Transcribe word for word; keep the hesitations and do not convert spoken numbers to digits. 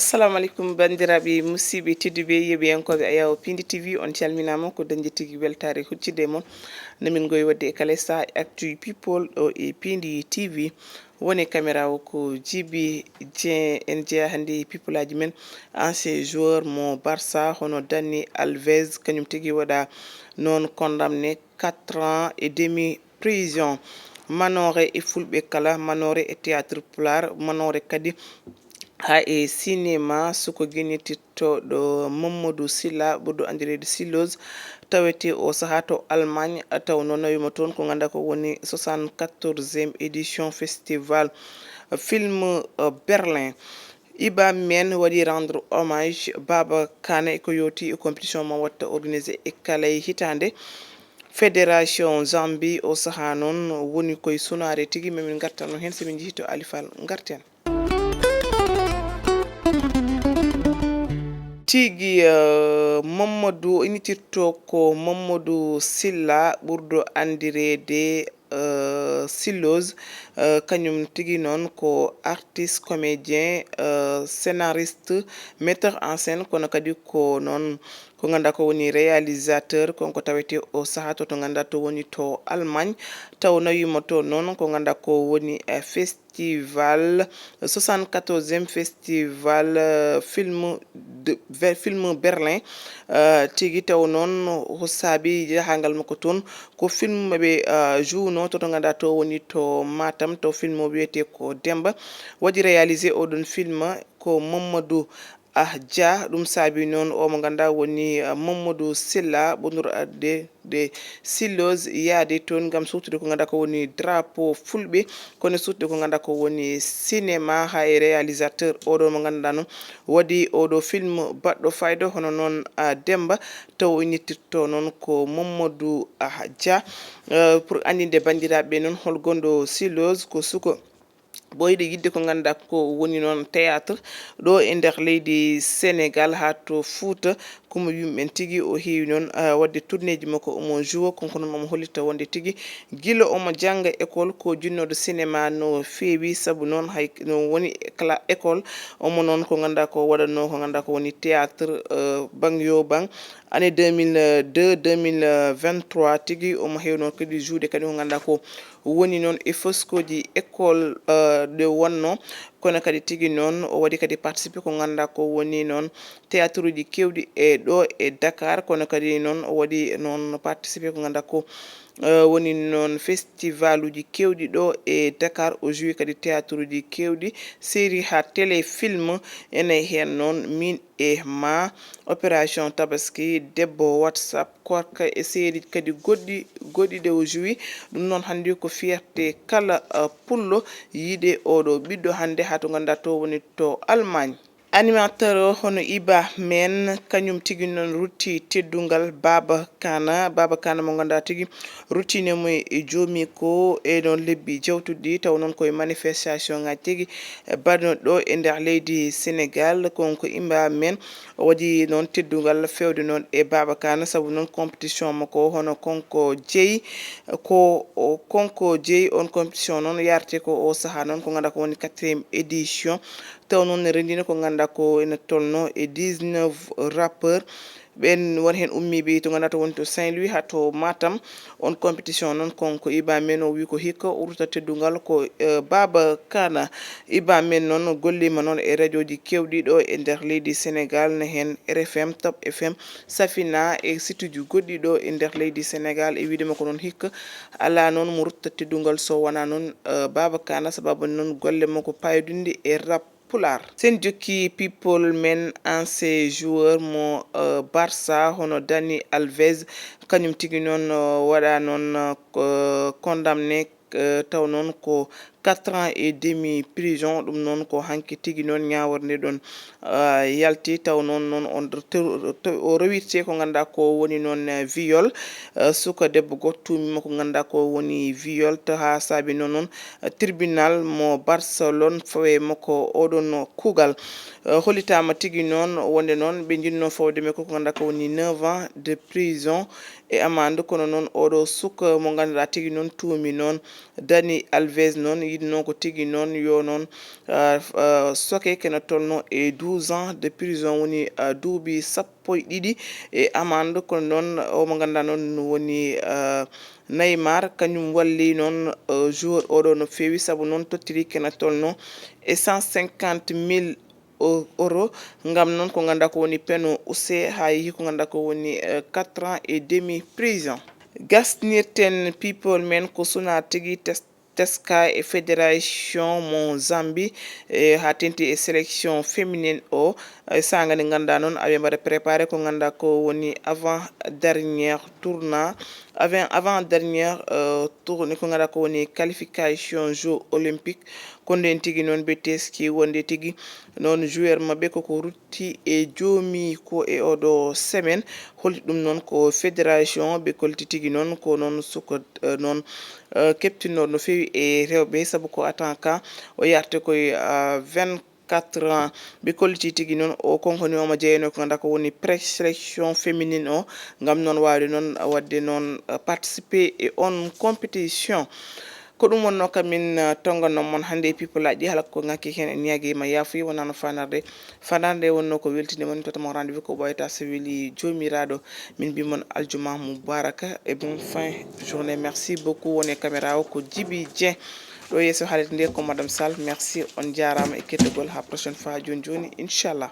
Assalamu aleykum, banndiraaɓe musidɓe tedduɓe, yeeɓiyankooɓe Ayaw Pindi T V, on calminaama. Ko dañde tigi weltaare huccitde e mon. No min ngowi waɗde e kala sahaa e actu people ɗo e Pindi T V. Woni caméra o ko Jibi Dieng. En jeyaa hannde e people aji men, ancien joueur mo Barça, hono Dani Alves, kañum tigi waɗa noon condamné quatre ans et demi prison. Manoore e fulɓe kala, manoore e théâtre pulaar, manoore kadi haa e cinéma. Suko guinitittooɗo Mamadou Silla, ɓurɗo anndireede Silloz, tawete o sahaa to Allemagne, taw noon nawima toon ko ngannduɗaa ko woni soixante-quatorzième édition festival film, euh, Berlin. Iba Men waɗi rendre hommage Baba Kana e ko yowti e compétition mo watta organisé e kala e hitaande. Fédération Zambie o sahaa noon woni koye sunaare tigi, ma min ngartan noon heen, so min njehii to Alifal ngarten. Tigi, eh, Mamadou, initirto ko Mamadou Silla, ɓurɗo anndireede, eh, Silloz, eh, kañum tigi noon ko artiste, comédien, eh, scénariste, metteur en scène, kono kadi ko noon ko ngannduɗaa ko woni réalisateur, kon ko tawete o sahaa to, to ngannduɗaa to woni to Allemagne, taw nawima to noon ko ngannduɗaa ko woni, eh, festival, soixante-quatorzième festival, euh, film de, ve-, film Berlin. Euh, tigi taw noon ko saabi jahangal makko toon, ko film ɓe, euh, jouno to, to ngannduɗaa to woni to Matam, to film o wiyetee ko Demba. Waɗi réalisé oɗon film ko Mamadou Ah Dia. Ɗum saabi noon o mo ngannduɗaa woni, euh, Mamadou Silla, ɓurnduɗo adde de Silloz, yaade toon ngam suutude ko ngannduɗaa ko woni drapeau fulɓe, kono suutude ko ngannduɗaa ko woni cinéma, haa e réalisateur oɗo mo ngannduɗaa noon waɗi oɗo film baɗɗo fayda hono noon, ah, Demba, taw o initirto noon ko Mamadou Ah Dia. Eh, pour anndinde banndiraaɓe noon hol gonɗo Silloz, ko suko ɓooyɗo yiɗde ko ngannduɗaa ko woni noon théâtre ɗo e nder leydi Sénégal haa to Fuuta. Ko mo yumɓe tigi o heewi noon, ah, waɗde tournéeji makko, omo jouwa, kanko noon omo hollita wonde tigi gila omo jannga école ko jinnooɗo cinéma no feewi, sabu noon hay no woni cla-, école, omo noon ko ngannduɗaa ko waɗatnoo ko ngannduɗaa ko woni théâtre, eh, bang yo bang, année deux mille deux, deux mille vingt-trois tigi omo heewi noon kadi joude kadi ko ngannduɗaa ko woni noon e foskoji école, eh, ɗe wonnoo, kono kadi tigi noon o waɗi kadi participé ko ngannduɗaa ko woni noon théâtre uji keewɗi e ɗo e Dakar, kono kadi noon o waɗi noon participé ko ngannduɗaa ko, eh, woni noon festival uji keewɗi ɗo e Dakar, o joue kadi théâtre uji keewɗi, série haa télé film, ene heen noon Min e Ma, Opération Tabaski, Debbo WhatsApp, Korka e série kadi goɗɗi, goɗɗi ɗe o joue. Ɗum noon hannde ko fierté kala, uh, pullo yiide oɗo ɓiɗɗo hannde haa to ngannduɗaa to woni to Allemagne. Animateur o hono Iba Men, kañum tigi noon rutti teddungal Baba Kana. Baba Kana mo ngannduɗaa tigi ruttine mo e joomi ko e noon lebbi jawtuɗi, taw noon koye manifestation ngaji tigi, eh, baɗno ɗo e nder leydi Sénégal. Kon ko Iba Men o waɗi noon teddungal feewde noon e Baba Kana, sabu noon compétition makko hono konko jeyi, ko o, konko jeyi on compétition noon yarte ko o sahaa noon ko ngannduɗaa ko woni quatrième édition. Taw noon ne renndino ko ngannduɗaa ko ene tolno e dix-neuf rappeurs. Ɓeen won heen ummiiɓe to ngannduɗaa to woni to Saint-Louis haa to Matam. On compétition noon kon ko Iba Men o wi ko hikka o ruttata teddungal ko, eh, Baba Kana. Iba Men noon golliima noon e rajooji keewɗi ɗo e nder leydi Sénégal, ne heen R F M, Top F M, Safina e site uji goɗɗi ɗo e nder leydi Sénégal. E wiide makko noon hikka alaa noon mo ruttata teddungal so wonaa noon, eh, Baba Kana, sababu noon golle makko paydunde e rap Pulaar. Sen jokki people men, ancien joueur mo, euh, Barça, hono Dani Alves, kañum tigi noon, euh, waɗa noon, euh, condamné, euh, taw noon ko quatre ans et demi prison. Ɗum noon ko hanki tigi noon ñaaworde ɗon, euh, yalti, taw noon, noon on to-, to-, o rewirte ko ngannduɗaa ko woni noon, euh, viol. Euh, suka debbo gooto tuumima ko ngannduɗaa ko woni viol, to haa saabi noon, noon tribunal mo Barcelone fawe makko oɗon kuugal. Eh, hollitaama tigi noon wonde noon ɓe njinnoo fawde makko ko ngannduɗaa ko woni neuf ans de prison et amende, kono noon oɗo suka mo ngannduɗaa tigi noon tuumi noon Dani Alves noon yiɗno ko tigi noon yo noon soke kene tolno e douze ans de prison, woni duuɓi sappo e ɗiɗi e amande. Kono noon omo ngannduɗaa noon woni Neymar, kañum walli noon joueur oɗo no feewi, sabu noon tottiri kene tolno e cent cinquante mille euro, ngam noon ko ngannduɗaa ko woni peno use haa yehi ko ngannduɗaa ko woni quatre ans et demi prison. Gasnirten people men ko suna tigi test teska e fédération mo Zambie, e haa tenti e sélection féminine o. E saanga nde ngannduɗaa noon aɓe mbaɗa préparé ko ngannduɗaa ko woni avant dernière tournoi, avant avant dernière tournoi ko ngannduɗaa ko woni qualification jeux olympique. Ko nden tigi noon ɓe teski wonde tigi noon joueur maɓɓe koko rutti e joomi ko e oɗo semaine. Holti ɗum noon ko fédération ɓe kolti tigi noon ko noon suka noon keptinnoɗo no feewi e rewɓe, sabu ko attaquant o yarte koye vingt quatre ans. Ɓe kolliti tigi noon o konkoni omo jeyano ko ngannduɗaa ko woni présélection féminine o, ngam noon waawde noon waɗde noon participer e on compétition. Ko ɗum wonno kam min tonganno mon hannde e people aji ɗi, hala ko ŋakki heen en ñaagi ma yaafuye wonano fanarde. Fanarde wonno ko weltinde mon, totta mon rendez-vous ko ɓooyata so weli joomiraaɗo. Min mbi mon aljuma mubaraka et bon fin journée. Merci beaucoup. Woni e caméra o ko Djiby Dieng. Ɗo yeeso haalirde nde ko Madame Sall. Merci, on jaaraama e kettagol. Ha prochaine fois, jooni jooni, inchallah.